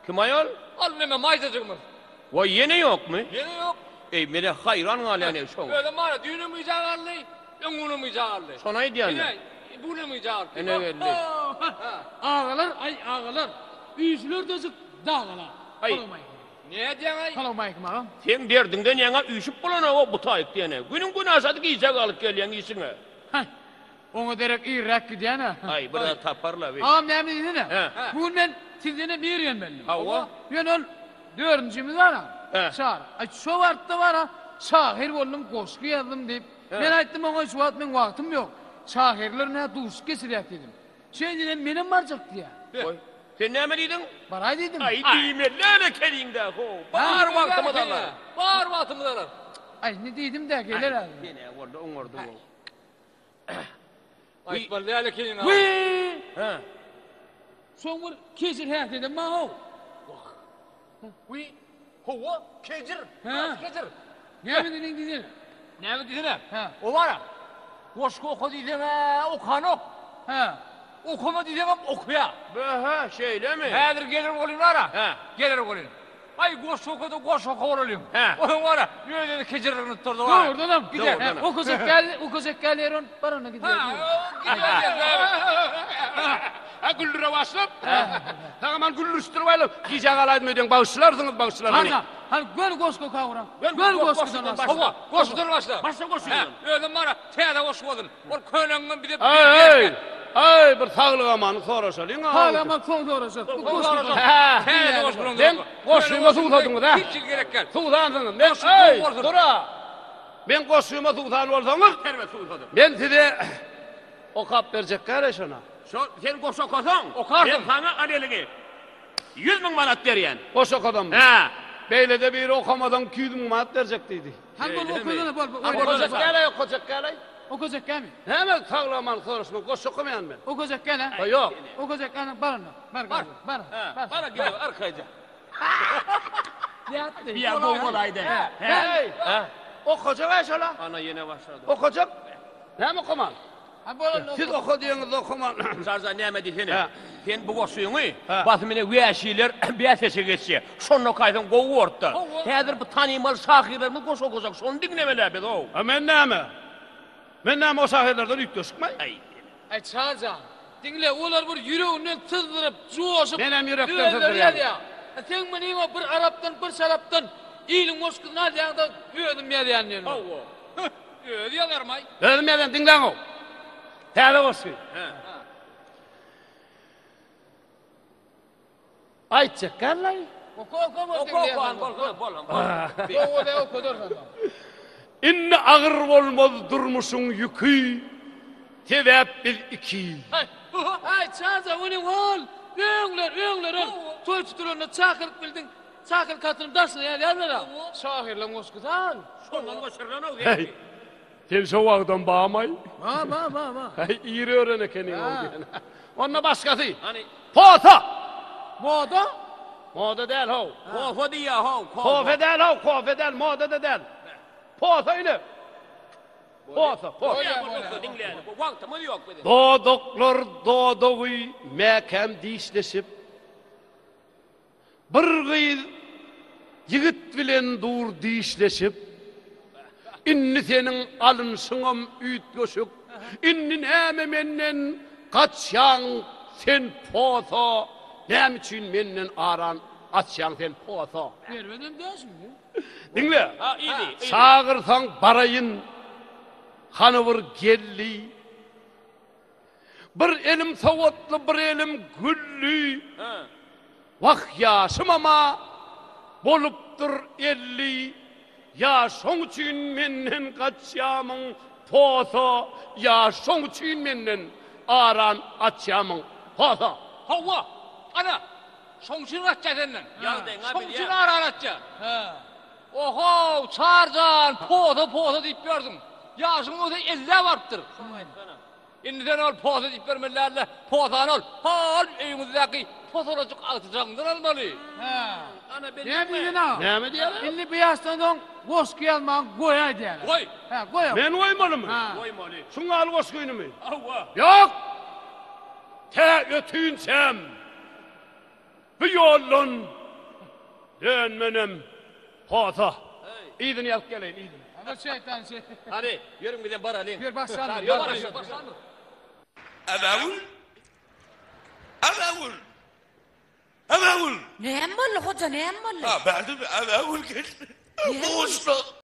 Kim aýol? Ol neme maýdajygymyz. Waý ýene ýokmy? Ýene ýok. Eý menä haýran galýan eý şoňa. Özem bar-a düýnem gijä galdy, öňňünem gijä galdy. Şony aýdýan-da. Ine, bu günem gijä galypdy. Ene geldi. Agalar, aý agalar, üýşüler-dejik dagalar. Aý. Nädýäň-aý? Salowmaleýkim agam. Seň derdiňden ýaňa üýşüp bolanok-ow bu taýyk diýene. Günüň günaşasy gijä galyp gelýäň işiňe. Haý, oňa derek irräk gidýän-ä. Aý, bir zat taparla bi. Agam näme diýsene? Hä. Bu gün men sizdenem ir gelmelidim. Hawa. Ýöne ol dördünjimiz bar-a, Hä. Çary. Aý, şo wagtda bar-a, şahyr boldum, goşgy ýazdym diýip. Hä. Men aýtdym oňa şu wagt meň wagtym ýok. Şahyrlar nä duşuşyk geçirýär diýdim. Şeý diýsem menem barjak diýýär. Goý. Sen näme diýdiň? Baraý diýdim. Aý diýmeli ekeniň-dä how. Bar wagtymyz alar. Bar wagtymyz alar. Aý indi diýdim-dä geler häzir. Sen-ä boldy oňardyň how. Aýtmaly däl ekeniň-a. Wiý! Hä. Şoň bir kejir häsiýetem bar how. Wah. Wiý. Hawa, kejir. Hä. Kejir. Näme diýdiň diýsene. Näme diýsene? Hä. O bar-a. Goşgy oka diýseň-ä okanok. Hä. Okama diýseňem okaýar. Bö-hä, şeýlemi? Häzir geler welin bar-a. Hä. Geler welin. Aý, goşgy oka-da goşgy oka bolalyň. Hä. Onuň bar-a, öz-özi kejirligini tutardy bar-a. Dogrudanam. Gider. Hä, okajak däl, okajak däl ýeri ony bar onda gider. Hä, gider. Hä, güldüre başlap. Saňa man güldürişdirip aýlap, gijä galaýdym öýdýäň, bagyşlarsyňyz, bagyşlar meni. Hany, hany göni goşgy oka ura. Göni Göni goşgudan goşgudan başla. başla. Hawa, goşgudan başla. Başla goşgudan. Hä, özem bar-a, täze goşgy bolsun. Ol könegiňem bize Aý, aý, aý, bir saglyk-amany soraşalyň-a. Saglyk-aman soň soraşarys. Bu goşgudan. Hä, Täze goşgudan. Sen goşgyma suwsadyňyz, hä? Hiç hili gerek däl. Suwsansyňyz. Men, Goşgy aý, gowy bolsun. dur-a. Men goşgyma suwsan bolsaňyz, Erbet suwsadym. men size okap berjek gäle şona. Şo, sen goşgy okasaň, Okarsyň. men saňa al eliňi. 100 müň manat berýän. Goşgy okadammy? Hä. Beýlede biri okamasaň 200 müň manat berjek diýdi. Hany bol Beýlemi? okasana bol. bol. Hany Okajak gäle, okajak gäle. Okajak gämi? Näme saglaman soraşma, goşgy okamaýan men. Okajak gäle. Ha, ýok. Okajak gäle bar onda. Bar bar. Bar. Hä, Bara gel arkaýja. Ýatdy. Ýa gowy bolaýdy. Hey, Hä? okajak aý şola. Ana ýene başlady. Okajak. Näme okaman? Ha bol onda. Siz oka diýeňizde okaman. Sarjan näme diýsene? Hä. Sen bu goşgyňy Hä. basym ine wäşiler bäsleşige geçýär. Şonda okaýsaň gowy bordy-da. Häzir bu tanymal şahyrlarymyz goşgy okajak, şony diňlemeli-ä biz how. A men näme? Men näme o şahyrlardan üýtgeşikmi? Aý. Aý Çarjan, diňle, olar bir ýüreginden syzdyryp, joşup, Menem ýürekden özleri syzdyrýan. ýazýar. A seň munyňa bir arapdan, bir şarapdan iliň goşgusyny alýaň-da, özüm ýazýan diýen. Hawa. Özi ýazarmaý. Özüm ýazýan, diňläň-ow. Täze goşgy. Hä. Aýtjak gällaý. Oka, oka, bol, Oka, oka, hany bolsana, bol, hany, bol. Gowy bolýa, okadarsan. Indi agyr bolmaz durmuşyň ýüki, sebäp biz iki. Haý, haý, Çaja, ony ol, öňler, öňler ol, toý tutulanda çakylyk bildiň, çakylyk hatynyň daşyna ýazýarlar-a. Şahyrlaň goşgusy al. Şondan goşurylan-ow Heý, sen şo wagtam bamaý? Ba, ba, ba, ba. Heý, ir öwren ekeniň-ow diýen. Onda başgasy. Hany. Posa! Moda? Moda däl how. Kofe diýýär how, kofe. Kofe däl how, kofe däl, moda-da däl. Posa ine. Posa, posa. Bolýar, bolsa diňläli. Bu wagtymyz ýok biziň. Dodaklar dodagy mäkäm dişleşip. Bir gyz ýigit bilen dur dişleşip, Indi seniň alynşyňam üýtgeşik, Indi näme menden gaçýaň sen posa, Näme üçin menden aran açýaň sen posa. Erbedem däl şindi. Diňle, çagyrsaň baraýyn, hany bir geldi. Bir elim sowatly, bir elim gülli. Wah, ýaşymam-a bolupdyr 50. Ýa şoň üçin menden gaçýamyň, posa, ýa şoň üçin menden aran açýamyň, posa. Hawa, ana, şoň üçin gaçýar senden. Ýagdaýyň-a Şoň bilýän. üçin aran açýar. Ohow, Çarjan, posa, posa diýip ýörsüň. Ýaşyň bolsa ellä barypdyr. Indi sen ol posa diýip bermeli däl-de, posany ol, hol öýüňizdäki posalajyk agtyjagyňdan almaly. Hä. Ana, Näme diýdiň aga? Näme diýýärler? Indi bu ýaşdan soň goşgy ýazmagy goýaý diýýärler. Goý. Hä, goý. Men goýmalymy? Hä. Goýmaly. Şuň ýaly goşgynymy? Hawa. Ýok! Tä ötünçäm. Bu ýoldan dönmenem posa. Yzyny ýazyp geleýin, yzyny. Ana şeýtan şeý. Hany, ýörüň bizem baralyň. Ýör başlalyň. Ýör başlalyň. Anagül! Anagül! Anagül! Näme boldy, hoja, näme boldy? Ha, bärde bir Anagül geldi. Näme boldy? Buşluk!